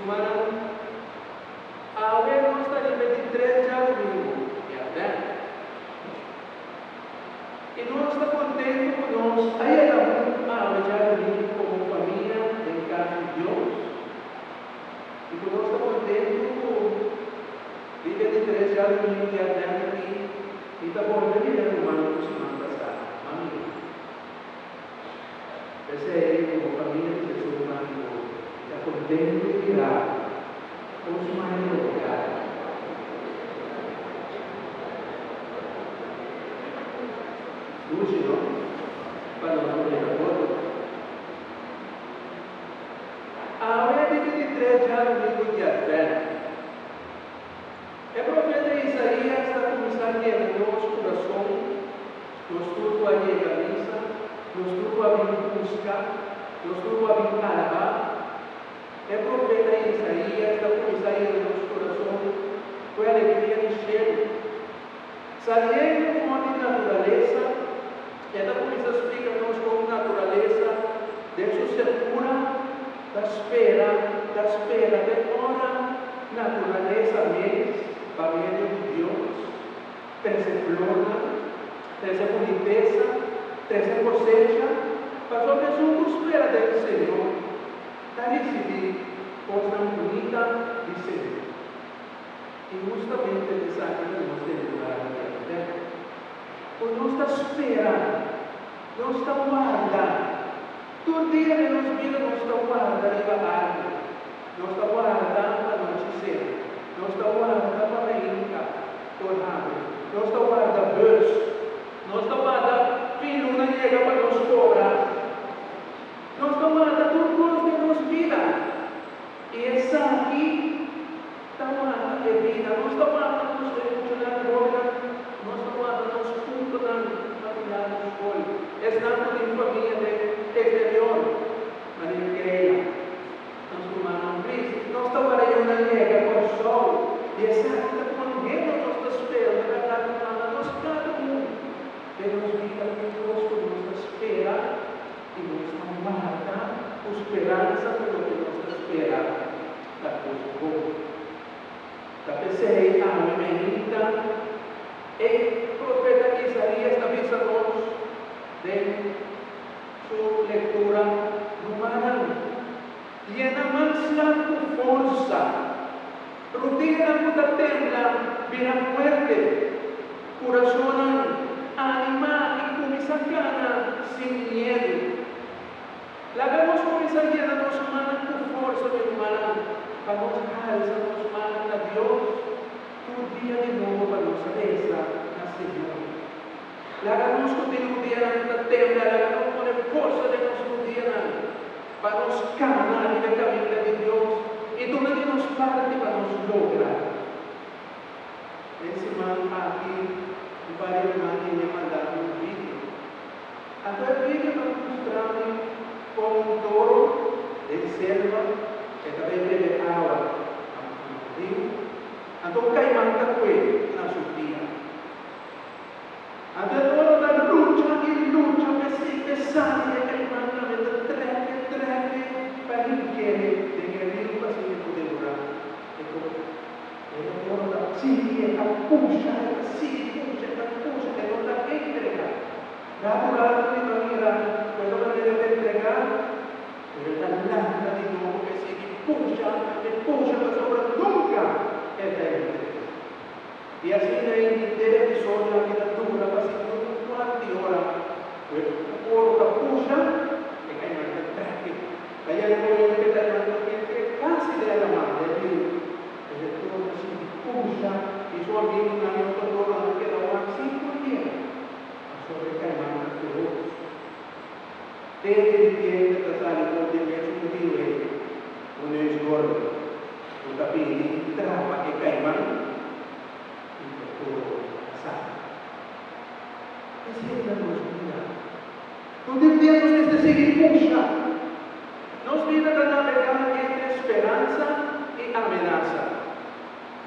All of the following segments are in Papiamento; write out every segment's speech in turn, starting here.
Rumannan, awe nos ta riba e di tres djadumingu di Advent. I nos ta kontentu ku nos a yega huntu awe djadumingu komo famia den kas di Dios. I ku nos ta kontentu ku riba e di tres djadumingu di Advent aki mi ta bolbe mira ruman ku siman pasá. Mami. P'esei, komo famia di Jesus Mágico, mi ta kontentu di mira kon su manera di obrá. Dushi, no? Pa nos por mira otro. Awe di 23 djadumingu di Advent. E profeta Isaías ta kuminsá yena nos kurason. Nos tur ku a yega misa, nos tur ku a bin buska, nos tur ku a bin alabá. E profeta Isaías ta kuminsá yena nos kurason ku e alegria di shelu. Saliendo for di naturalesa, e ta kuminsá splika nos kon naturalesa den su sekura ta spera, ta spera te ora naturalesa mes, pa medio di Dios, Trese flornan, trese bunitesa, trese kosecha, pasobra esun ku spera den Señor ta risibí kosnan bunita di Señor. I hustamente esaki ta nos temporada di Advent, ku nos ta spera, nos ta warda. Tur dia den nos bida nos ta warda riba algu. Nos ta warda pa nochesé. Nos ta warda pa mainta por habri. Nos ta warda bus. Nos ta warda fin luna yega pa nos kobra. Nos ta warda tur kos den nos bida. I esaki ta warda e bida. Nos ta warda nos e muchanan hóbennan. Nos ta warda nos puntonan pa mirar na skol. Esnan ku tin famia den eksterior, manera Keila, nos rumannan Chris. Nos ta warda yunan yega Kòrsou. I esaki ta kon hende nos ta spera. Ta bèrdat rumannan, nos kada un den nos bida tin kos ku nos ta spera. I nos ta warda ku speransa ku loke nos ta spera ta kos bon. Ta p'esei awe mainta e profeta Isaías ta bisa nos den su lektura, Rumannan, yena mansnan ku forsa, rudianan ku ta tembla bira fuerte, kurasonnan animá i kuminsá kana sin miedu. Laga nos kuminsá yena nos mannan ku forsa, mi rumannan, pa nos halsa nos mannan na Dios tur dia di nobo pa nos resa na Señor. Laga nos ku tin rudianan ku ta tembla, laga nos pone forsa den nos rudianan pa nos kana riba e kaminda di Dios i duna di nos parti pa nos logra. Den siman aki un par di ruman di mi a manda mi un video. Anto e video ta mustra mi kon un toro den selva e ta bay bebe awa na un riu, anto un kaiman ta kue na su pia. Anto e toro ta lucha i lucha p'esei p'e sali e kaiman tambe ta treke treke pa hink'e den e riu pa asina e por devorá e toro. Pero e toro ta sigui, e ta pusha, e ta sigui pusha, e ta pusha, e no ta entregá. Ratu ratu mi ta mira ku e ta manera e ta entregá, pero e ta lanta di nobo pa e sigui pusha, e pusha pasobra nunka e ta entregá. I asina e henter episodio aki ta dura pa sigur un kuart di ora ku e toro ta pusha, e kaiman ta trèk. Ta yega un momento ku e kaiman ta entre kasi den e laman, den e riu. Pero e toro ta sigui pusha i su amigunan i otro toronan keda wak sin por yega pasobra e kaiman ta feros. Te di ripiente ta sali for di e mesun riu ei un neus gordo ku ta bini trapa e kaiman i e toro ta sali. Esei ta nos bida. Tur di dia nos mester sigui pusha. Nos bida ta nabegá entre speransa i amenasa.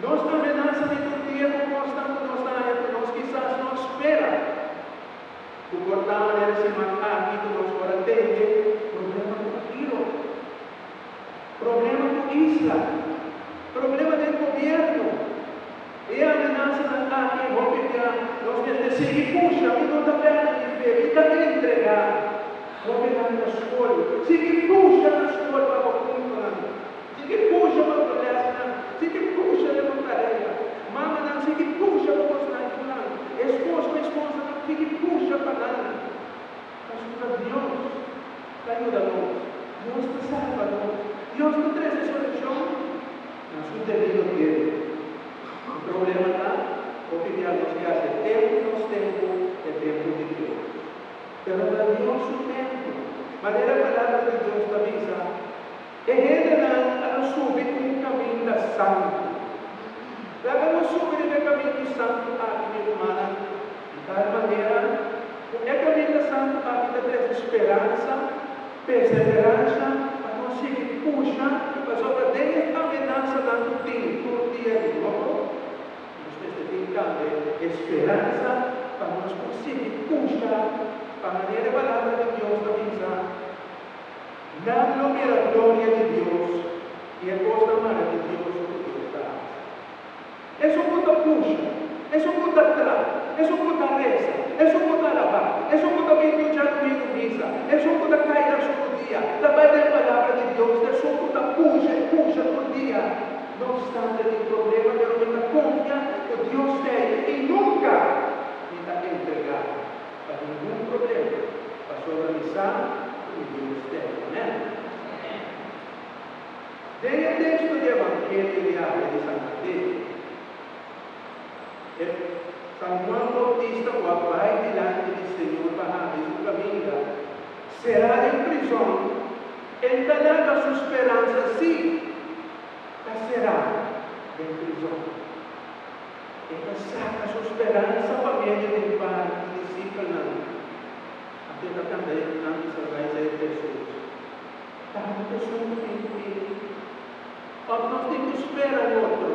Nos amenasa di tur dia ku kosnan ku nos ta haña ku nos kisas no a spera. Ku por ta manera siman aki ku nos por a tende problema ku Iro, problema ku Isla. isla, problema den gobièrnu. E amenasanan aki hopi bia nos mester sigui pusha, mi no ta pèrdè mi fe, mi ta entregá. Hóbennan na skol, sigui pusha na skol pa bo puntonan, sigui pusha pa bo lèsnan, sigui pusha den bo tarea. Mamanan, sigui pusha pa bosnan yunan. Esposo, esposanan, sigui pusha pa nan. Pasobra Dios ta yuda nos, Dios ta salba nos, Dios ta trese solushon na su debido tempu. E problema ta, hopi bia nos ke hasi e tempu nos tempu e tempu di Dios. Pero ta Dios su tempu. Manera e Palabra di Dios ta bisa, E hendenan a lo subi un kaminda santu. Laga nos subi riba e kamindu santu aki, mi rumannan, di tal manera ku e kaminda santu aki ta trese speransa, perseveransha pa nos sigui pusha, pasobra den e amenasanan ku tin tur dia di nobo, nos mester tin tambe e speransa pa nos por sigui pusha pa manera e Palabra di Dios ta bisa. Nan lo mira gloria di Dios i e kosnan maravioso ku Dios ta hasi. Esun ku ta pusha, esun ku ta tra, esun ku ta resa, esun ku ta alabá, esun ku ta bin ducha domingo misa, esun ku ta kai na su rudia, ta bai den Palabra di Dios, ta esun ku ta pusha i pusha tur dia, no opstante tin problema, pero mi ta konfia ku Dios ta ei i nunka mi ta entregá. Pa ningun problema, pasobra mi sa ku mi Dios ta ei. Amèn. Den e teksto di Evangelio di awe di San Mateo, e San Juan Bautista ku a bai dilanti di Señor pa habri su kaminda, será den prizòn, el ta laga su speransa sí ta será den prizòn. E ta saka su speransa pa medio di un par di disipelnan. Anto e ta kanta e nan bisa bai sa e Hesus, Ta un esun ku tin ku bini, òf nos tin ku spera un otro?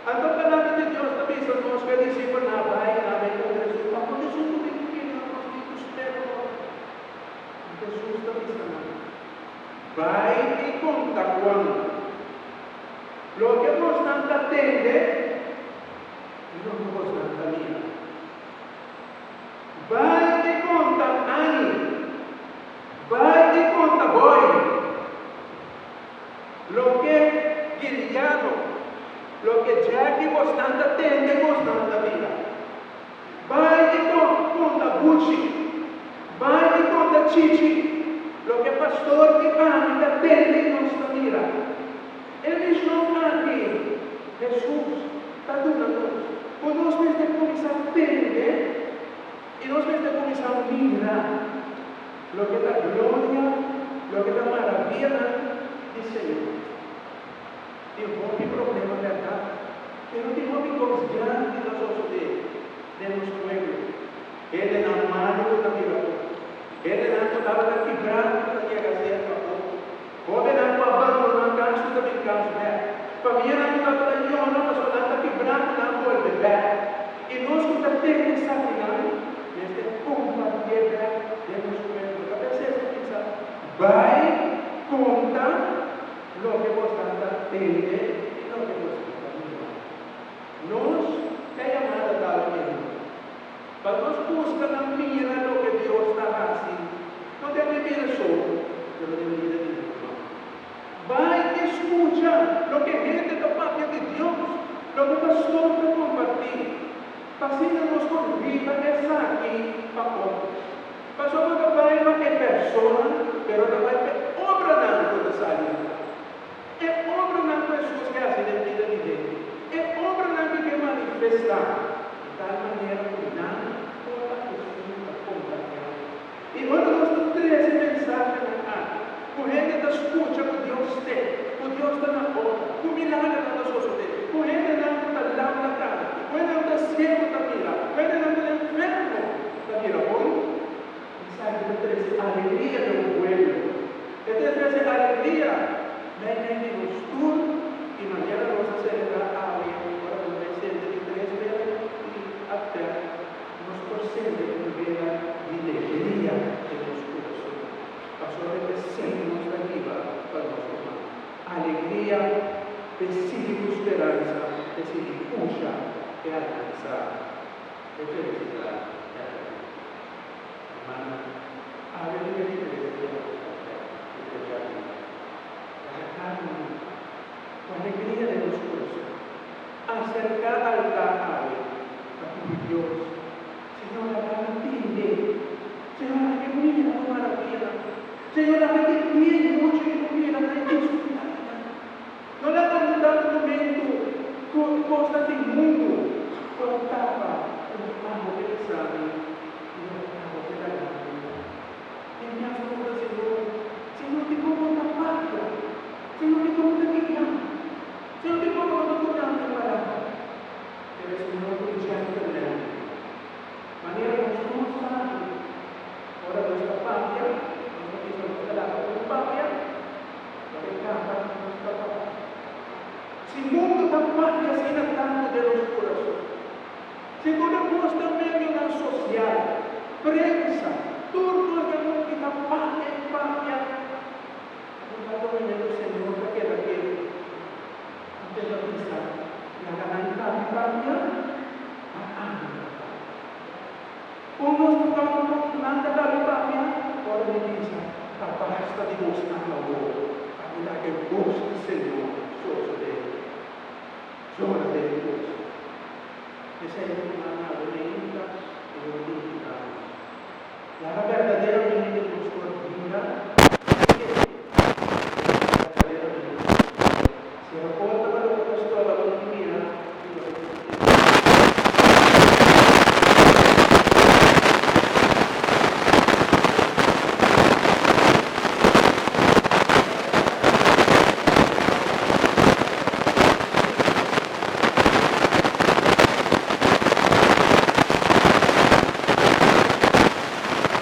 Anto Palabra di Dios ta bisa nos ku e disipelnan a bai i nan a bai kontra Hesus, Òf un esun ku tin ku bini, òf nos tin ku spera un otro? Anto Hesus ta bisa nan, Bai i konta Juan. Loke bosnan ta tende i loke bosnan ta mira. Bai i konta Annie. Bai i konta Boy. Loke Giliano, loke Jackie bosnan ta tende bosnan ta mira. Bai i konta Buchi. Bai i konta Chichi. Loke pastor i ami ta tende i nos ta mira. E mishon aki Hesus ta duna nos, ku nos mester kuminsá tende i nos mester kuminsá mira loke ta gloria, loke ta maravianan di Señor. Tin hopi problema bèrdat, pero tin hopi kos grandi ta sosodé den nos pueblo. Hendenan malu ku ta bira bon, hendenan ku tabata kibrá ku ta yega serka otro. Hóbennan ku a bandoná kas ku ta bin kas bèk. Famianan ku tabata yora pasobra nan ta kibrá ku nan bolbe bèk. I nos ku ta tende esakinan mester kompartié bèk den nos pueblo. Ta pens'é esei bisa, Bai konta loke bosnan ta tende i loke bosnan ta mira. Nos ta yamá ta tal hende pa nos buska na mira loke Dios ta hasi, no den mi bida so, pero den bida di mi ruman. Bai i skucha loke hende ta papia di Dios, loke pastor ta kompartí, pa asina nos por hiba esaki pa otro. Pasobra no ta bai pa e persona, pero ta bai pa e obranan ku ta sali di nan. E obranan ku Hesus ke hasi den bida di hende, e obranan ku e ke manifestá di tal manera ku nan por ta esun ta kontagiá. I ora nos ta trese mensahenan aki, ku hende ta skucha ku Dios te, ku Dios ta na obra, ku milagernan ta sosodé, ku hendenan ku ta lam ta kana, ku hendenan ku ta siegu ta mira, ku hendenan ku ta enfermo ta bira bon, Esaki ta trese alegria den un pueblo. E ta trese alegria meimei di nos tur i manera nos ta selebrá awe ora nos bai sende di tres bela di Advent, nos por sende un bela di legria den nos kurason, pasobra esei nos ta hiba pa nos ruman. Alegria. E felisidat ta aki. Hermana, awe riba e 23 dia di Advent, di tres djadumingu, laga kada un ku alegria den nos kurason aserká altar awe pa pidi Dios, Señor, laga mi tende. Señor, laga mi mira bo maravianan. Señor, laga di dia i nochi mi por mira nan i disfrutá di nan. No laga un tantu momento ku kosnan di mundu por tapa ku abo ke bisa mi i loke abo ke laga mi mira. Tin biaha bo ta Señor, Señor dikon bo ta papia? Señor dikon bo ta guia mi? Señor dikon bo no ta duna mi e palabra? Pero e Señor ta un gentleman. Manera nos tur sabi, ora nos ta papia, nos ta bisa nos ta laga un papia, Loke kaba nos ta papia. Si mundu ta papia asina tantu den nos kurason, si tur e kos den medionan sosial, prensa, tur kos den mundu ki ta papia i papia, un dado momento Señor ta keda ketu. Anto e ta bisa, Laga nan kabi papia, pa ami ta papia. Kon nos ta tòg ku nan ta kabi papia? Ora mi bisa, Ta basta di bosnan awor, pa mi laga e bos di Señor sosodé. Yora den mi kurason. Esei ta ku nan awe mainta.